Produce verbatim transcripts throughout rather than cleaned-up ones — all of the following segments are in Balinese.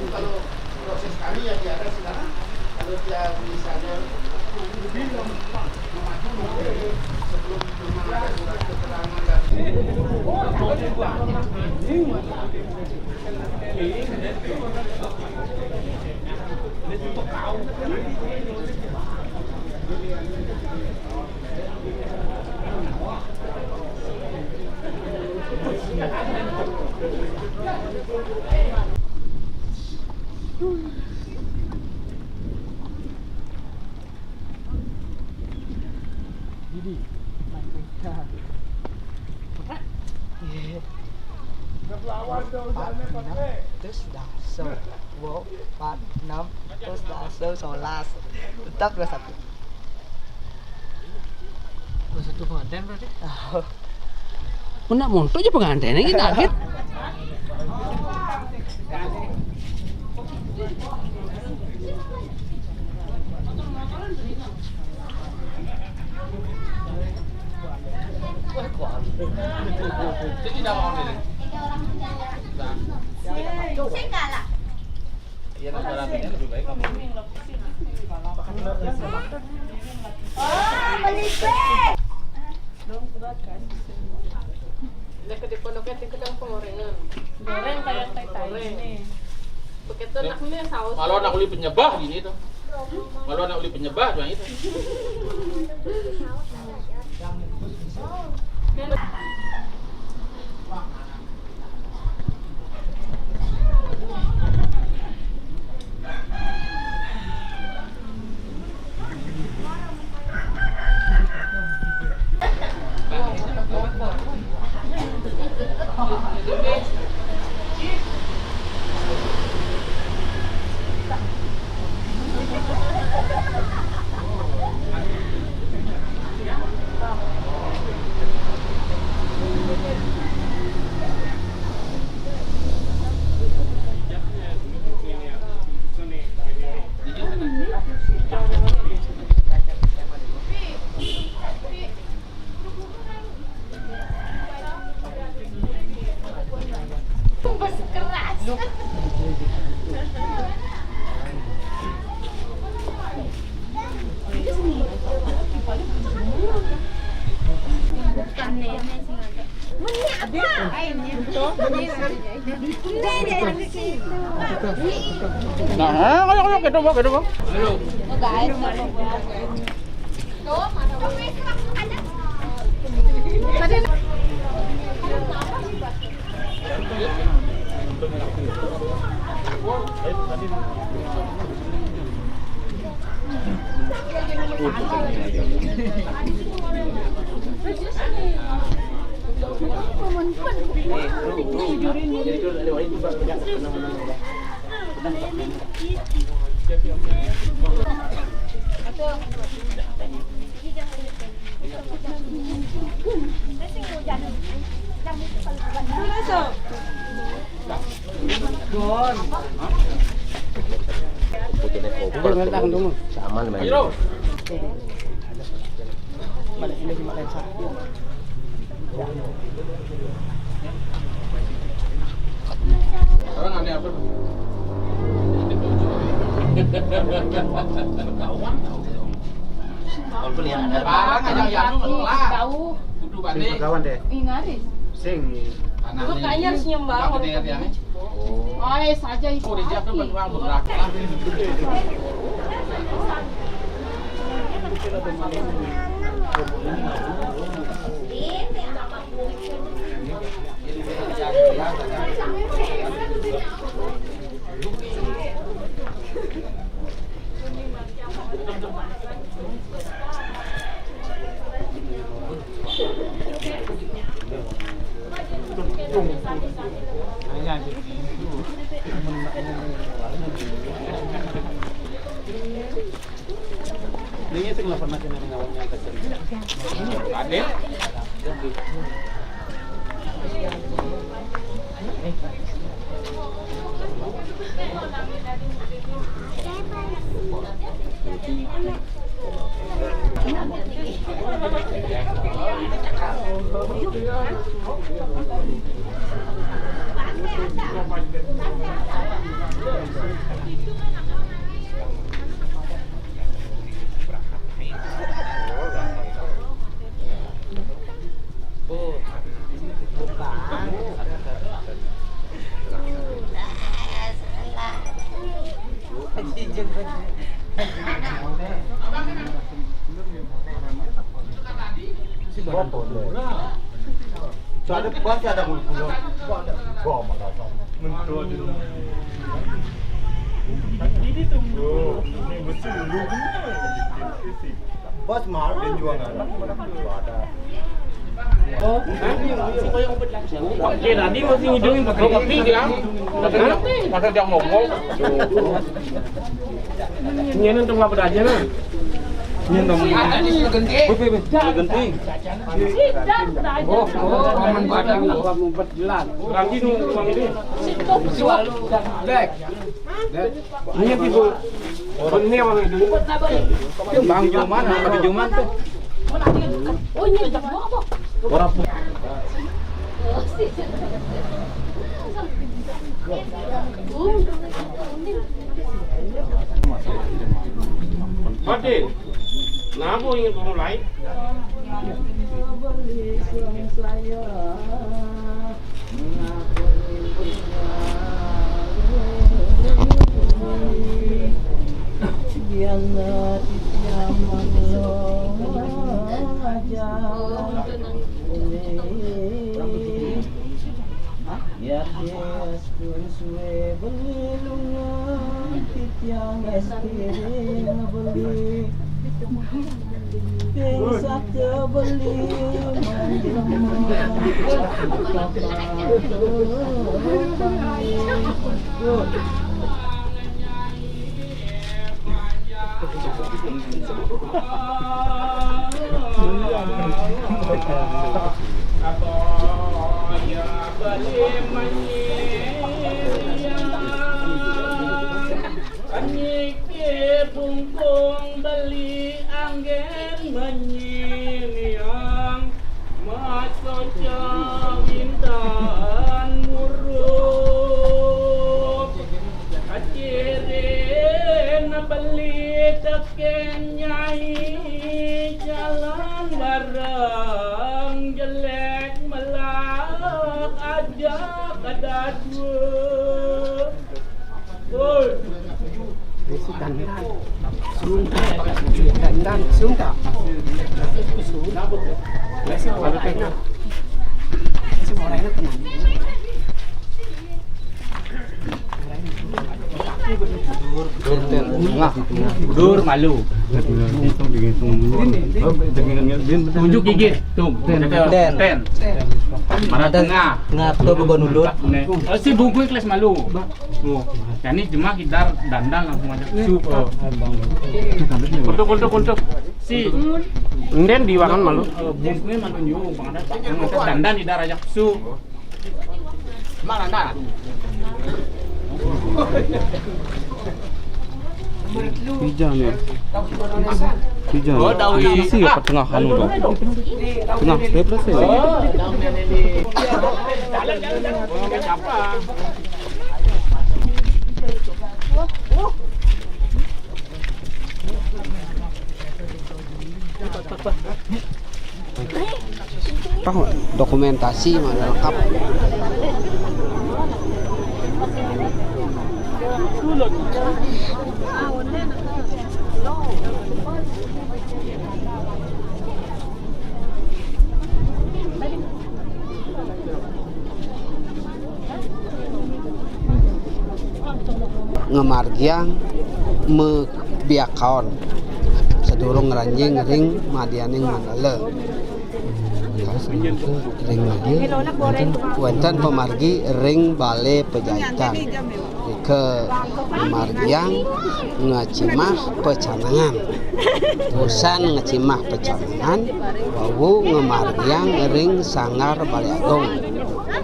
Kalau proses kami ya di atas sana, kalau dia misalnya lebih lama, maju, maju, sebelum memang ada surat keterangan dan Jadi, lanjut. Iya. Empat, enam, terus dah, so. Wow, empat, enam, terus dah, so, solas. Tetap dua satu. Dua satu pengantin berarti? Oh. Mun nak montok aja pengantin, ini kaget. Iya, nah, cara lebih baik kamu. Oh, beli teh. Nek di pondoknya tinggal yang pengorengan. Goreng kayak tai-tai ini. Begitu nak ini saus. Kalau nak uli penyebah gini tuh. Kalau nak uli penyebah cuma itu. Nah, ayo, ayo, gitu, Bang, gitu, Bang. Tuh, guys, Balik ini cuma lensa. Ketahuan, tahu dong. Kalau kelihatan ada barang aja yang lu ngelak. Jauh. Kudu balik. Kawan deh. Ih, ngaris. Sing. Lu kayaknya harus nyembah. Udah gede ya, Tiang? Oh, eh, saja itu. Oh, udah siap tuh, pasti. Bang, berak. Ini sing nggak pernah kena ngawalnya kecil. Adil. Soalnya pas ada kulit pulau. Gua malah. Mentol di rumah. Ini tuh. Oh, ini betul lu. Bos malu. Dia juga nggak ada. Ada. Oke, tadi masih ngidungin pakai kopi dia. Padahal, padahal dia ngomong. Ini nonton apa aja, nah? Ini nonton. Ada nih, genting. Genting. Oh, oh, aman, aman. Berarti nunggu Bang ini. Back. Ini tipe. Ini apa itu? Itu Bang Joman, Bang Joman tuh. Oh, ini apa? Orang pu- Martin, kenapa ingin kamu lain? Ya, yes, kun suwe beli lungan, titiang es krim beli. Desa tebeli manjelemah. Paniki bungkung beli anggen menyiniang, masoca wintan murup. Kacirin beli teken nyai, jalan bareng jelek melak aja kadadua. Besi dandan. Sunda. Dandan Sunda. Sunda. Besi orang itu tenang. Dur, dur, tengah. Dur malu. Tunjuk gigi. Tuh. Ten. Ten. Ten. Mana tengah? Tengah tuh beban ulut. Nih. Oh, si bungkui kelas malu. Oh, jadi jemah hidar dandan langsung aja. Sup. Oh. Untuk, untuk, untuk. Si. Nden di wangan malu. Eh, bungkui malu nyu, dandan hidar aja. Sup. Mana, mana? Pijan ya. Pijan. Oh, dawi. Sisi ya pertengahan udah. Tengah, step lah sih. Oh, dawi ini. Jalan, jalan, jalan. Apa? Oh, oh. Dokumentasi mana lengkap. Ngamargiang mebiakaon sadurung ngranjing ring madianing mandala. Ring madianing wénten pamargi ring Balé Pajaitan. Ika ngamargiang ngacimah pacanangan. Wusan ngacimah pacanangan, wau ngamargiang ring Sanggar Balé Agung.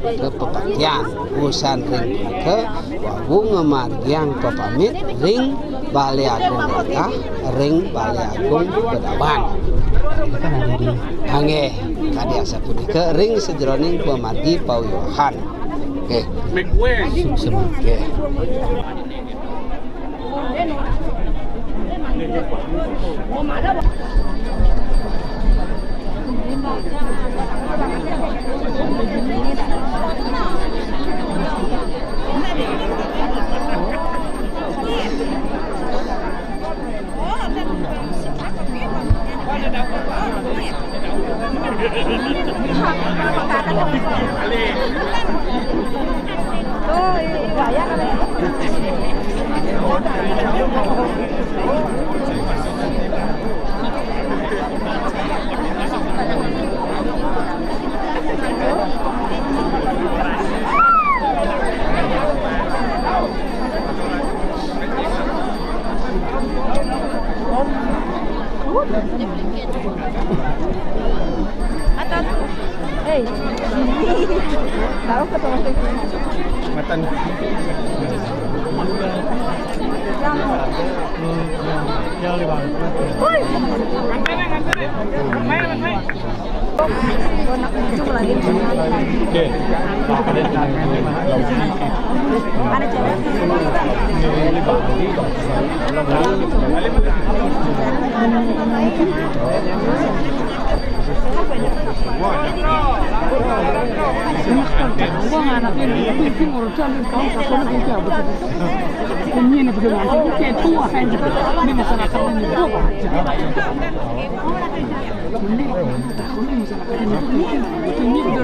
Ika pepatian, wusan ring punika, wau ngamargiang pepamit ring Balé Agung Lagah, ring Balé Agung Bedawan. Inggih, kadi asapunika ring sajeroning pamargi pawiwahan. Nggih. Suksma. Nggih. Matan.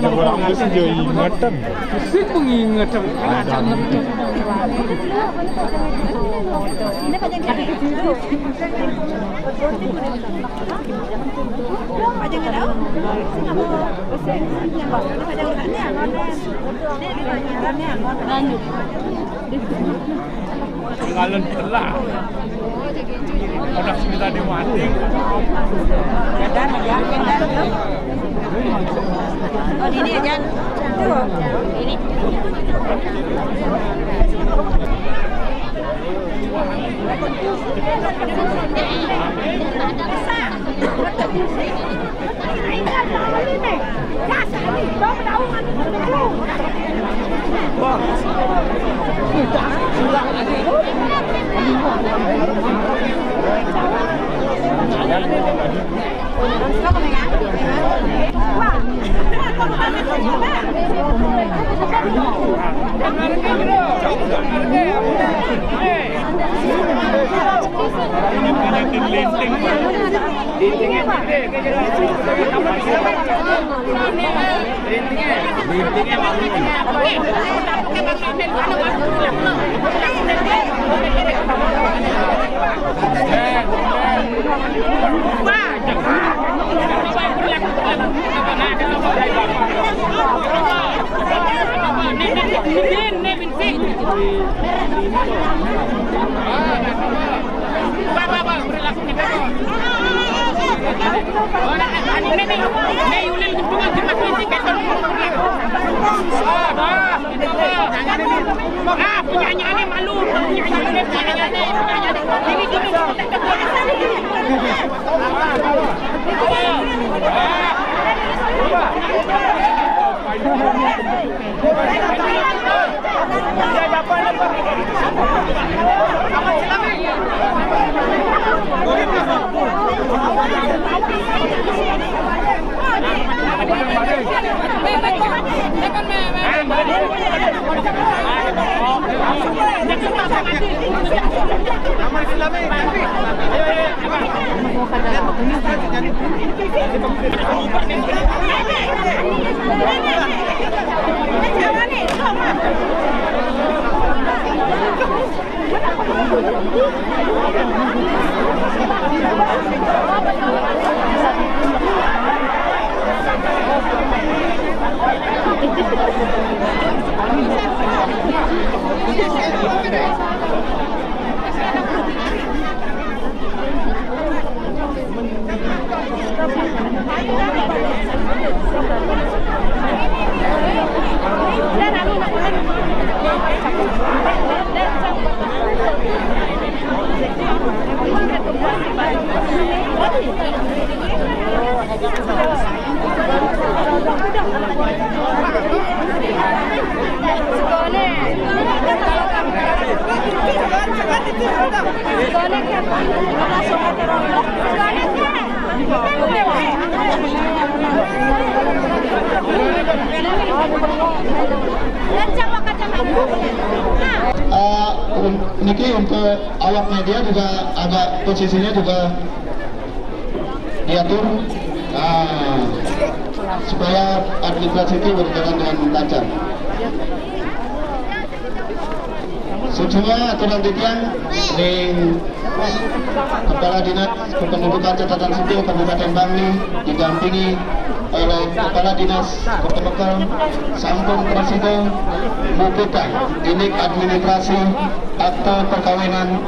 Orang mesti dia ingatan. Mesti pengingat. Tinggalan telah. Udah sembilan dia mati. Oh, ini aja. Ini. Eh, un-, niki untuk awak media juga agak posisinya juga diatur, ah, supaya administrasi itu berjalan dengan lancar. Suksma aturan titiang ring Kepala Dinas Kependudukan Catatan Sipil Kabupaten Bangli didampingi oleh Kepala Dinas Kependudukan sampun prasida muputang indik administrasi akta perkawinan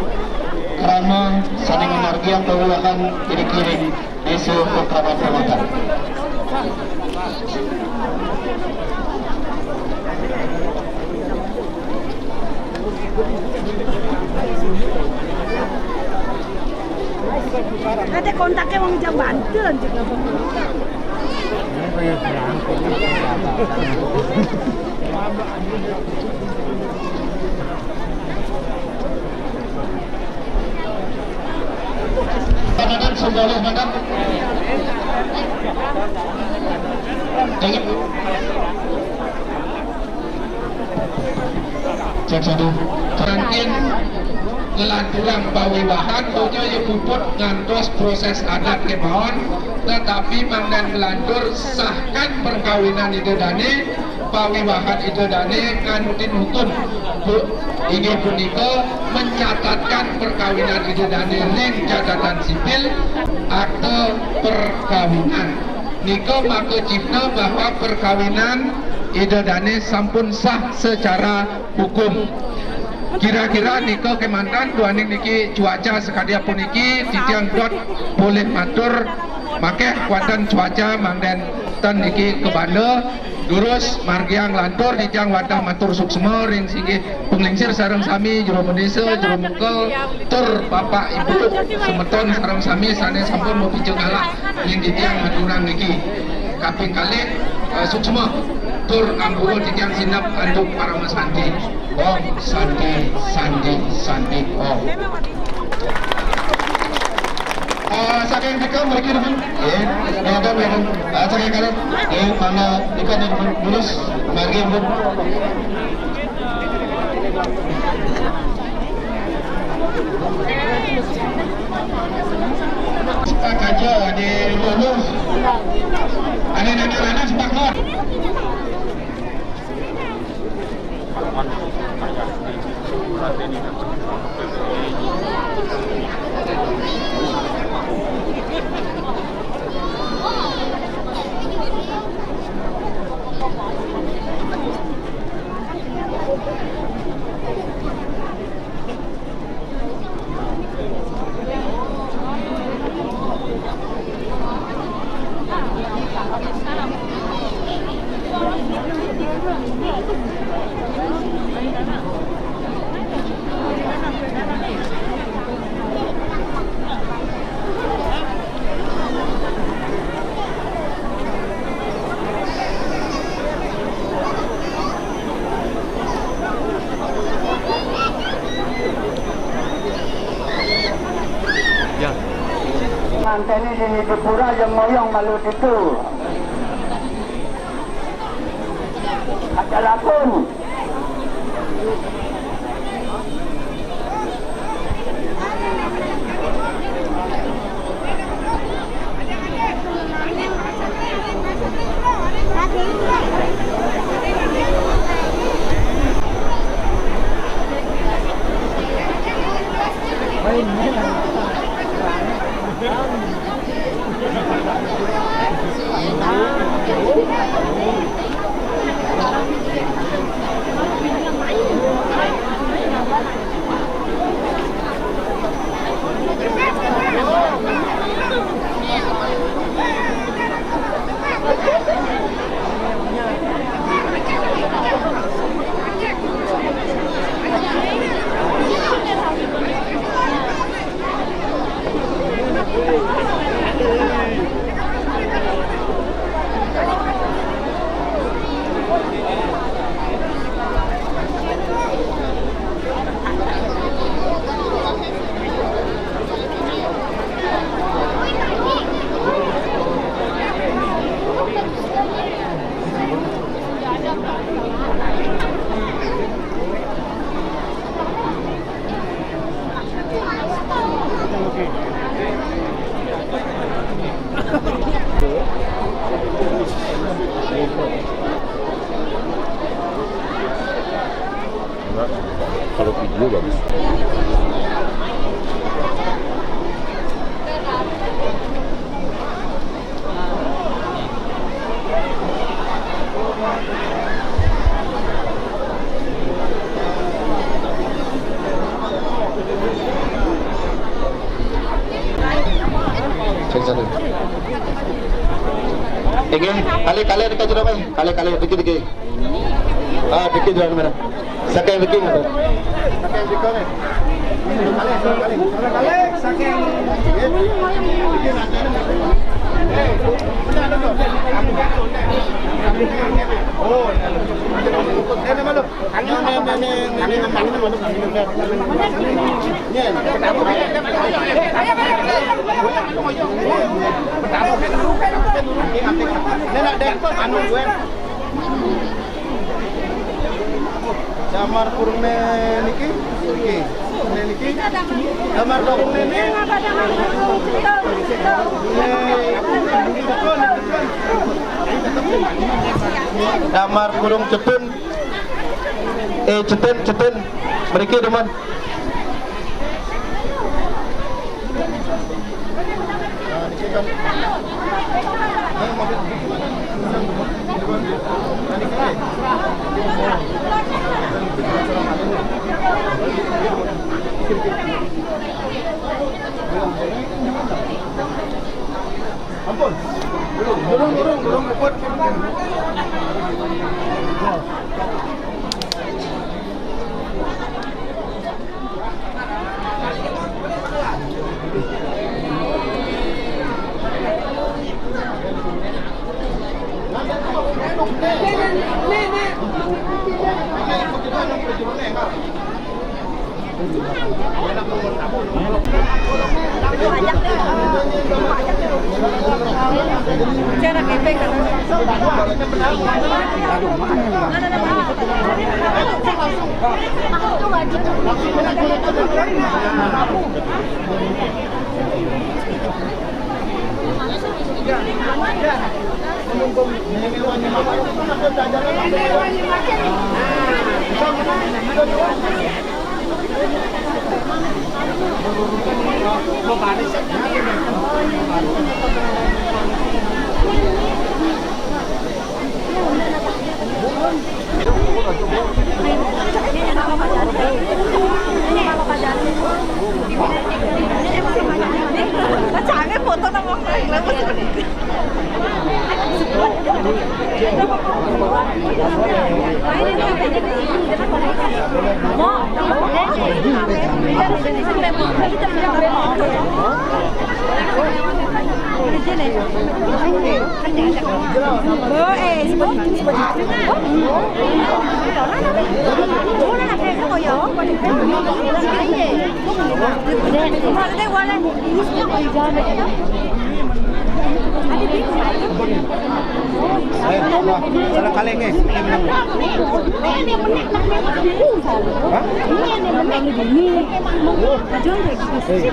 krama sané ngamargiang pawiwahan ring Désa Pakraman Pamotan. Ada kontaknya wong jam Banten juga. Madam, simbolis, Madam. Ingat. Cek satu. Mangkin nglanturang pawiwahan, dunya ya puput ngantos proses adat kemawon, tetapi mangda nglantur sahkan perkawinan Ida Dané, pawiwahan Ida Dané kantin hukum. Bu, inggih punika mencatatkan perkawinan Ida Dané ring catatan sipil akte perkawinan. Nika maka cihna bahwa perkawinan Ida Dané sampun sah secara hukum. Kira-kira nika kémanten duaning niki cuaca sakadi puniki, titiang dot polih matur makéh wénten cuaca mangda ten niki kabanda. Durus margiang lantur, titiang wantah matur suksma ring singgih panglingsir sareng sami, jero madésa, jero mungkel, tur bapak ibu semeton sareng sami sané sampun mapica galah ring titiang maturang niki. Kaping kalih, eh, suksma tur ampura titiang sineb antuk parama santi. Om Santi, Santi, Santi, Om. Ah, saking tiga mriki, nggih. Ya, ada, ya. Ah, saking kalih. Nggih, mangga tiga, nggih, lurus. Mangga, Bu. Sepak aja, di lurus. Ada, ada, ada, sepak, Lor. Ya. Nganténi di Nidipura, yang moyong malu ditu. Ada lakun. Kalau video bagus. Cek sana. Oke, kali-kali dekat sudah, Pak. Kali-kali dikit-dikit. Ah, dikit sudah mana? Sakai dikit. Sakai dikit. Oh, ini malu. Damar kurung ne niki, niki. Ne niki. Damar kurung ne ni. Damar kurung cetun. Eh, cetun, cetun. Mriki, Duman. Ampun. Durung, durung, durung, durung, luput. Salah kaleng eh. Hah? Terus, terus, terus.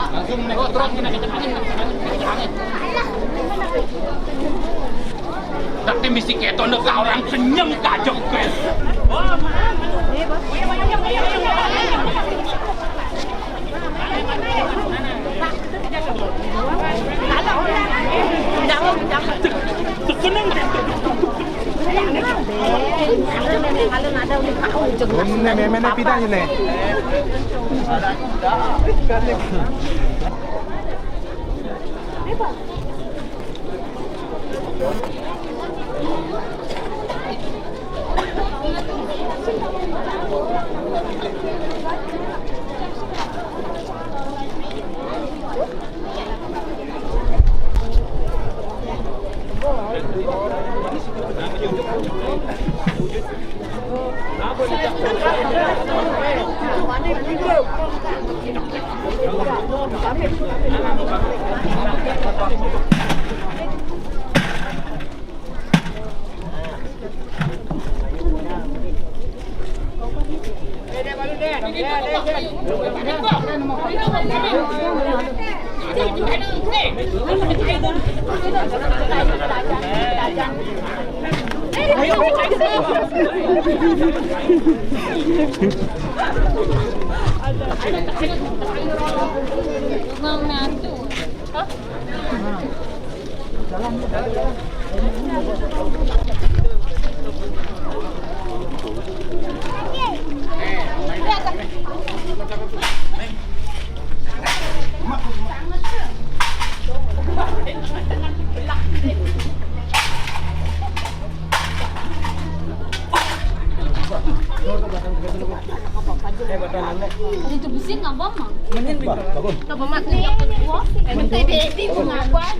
Langsung terus, terus. Tapi mesti keton dek orang senyum kajek, guys. Ini meme ne pita ini. Dito bisin nga ba, ma? Ba, bagus. Nga ba, ma? Mentay, di, di mo nga, kuwan.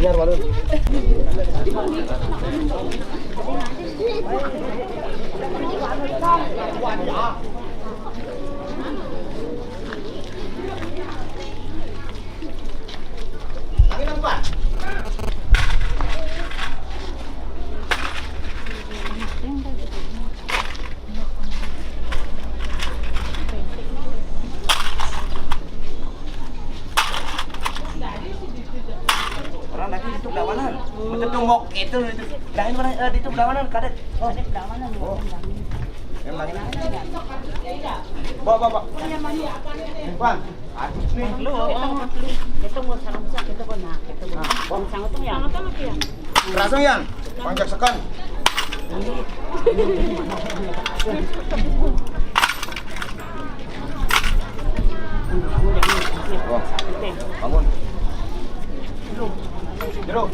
Biar baru. Orang lagi itu lawanan. Betul tuh, mok itu, itu. Lain mana, eh, itu lawanan, kadet. Oh. Oh. Yang lain. Bawa, bawa, bawa. Bang. Aduh, nih. Lu, oh, lu. Ito mo, sarong sa, ito ko na, ito ko. Ah, oh. Ang sangot mo yan. Sangot mo yan. Piraso yan. Pangjaksakan. Oh. Bangun. Jeruk.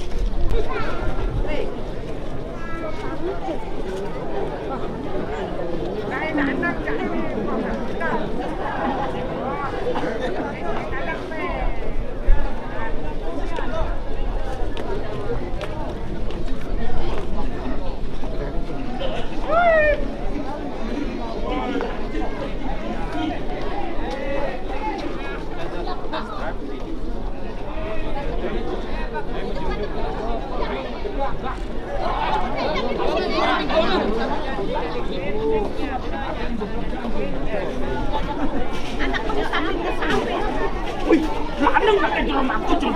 Uy, lanang na kay drama ko, Jun.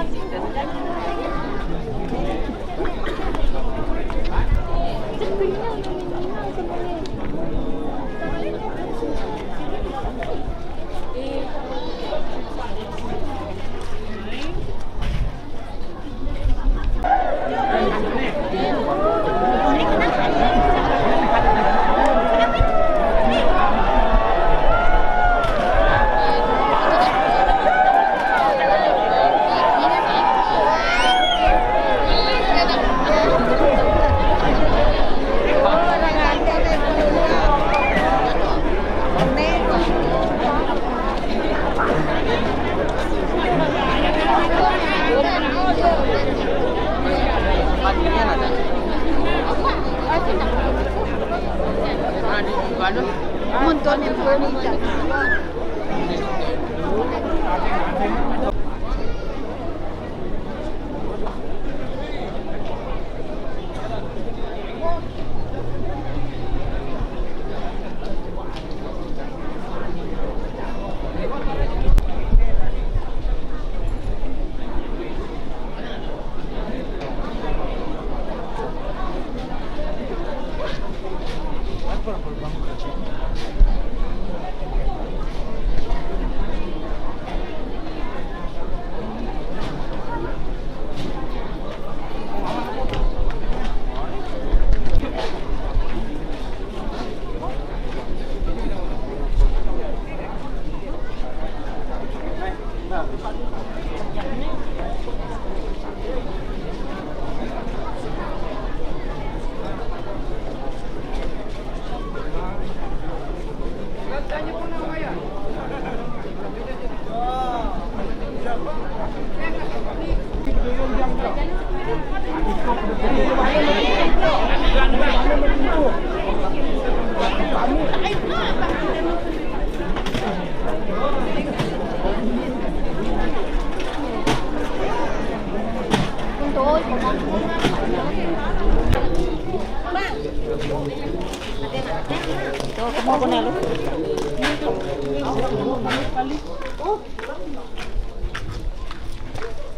Ito, kumuha ko na, lo.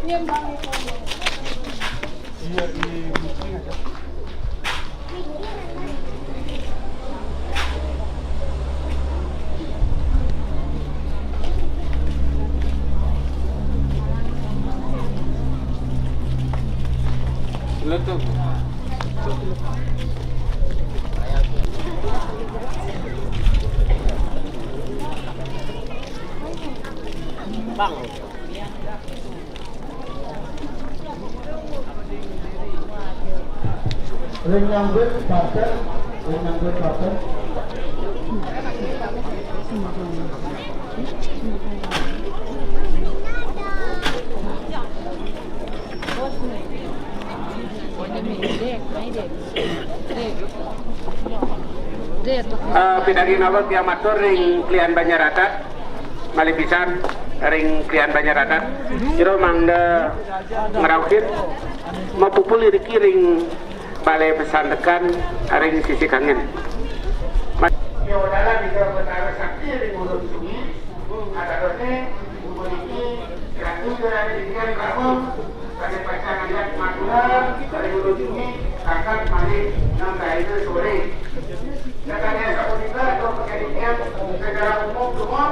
Bang. Ring nyambut, Bapak. Ring nyambut, Bapak. Eh, pinagi naweg tiang matur ring klian Banjar Adat, malih pisan ring klian Banjar Adat. Jero mangda ngrauhin mapupul iriki ring Balai Pasandekan ring sisi kangin. Mas- Yodalan Ida Betara Sakti ring Ulu Sungi, atau ne, puniki, Ratu Ida Demikian Rama, pada pacang ngajak Madura, pada Ulu Sungi, kakak malih nang kaina sore. Kakaknya sapunika, atau pakaian secara umum semua,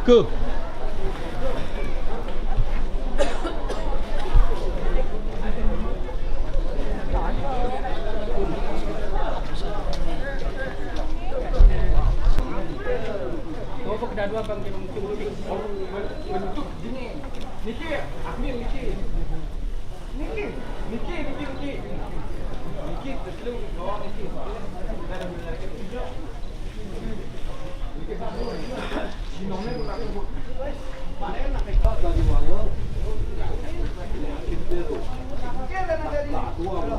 Go. Niki, Akmil niki. Niki, niki, niki, niki. Niki, tetelung di bawah niki. Niki, satu. Di nomor berapa, Bu? Pak, enak, Pak, dari mana? Kita tu. Dua, Bu.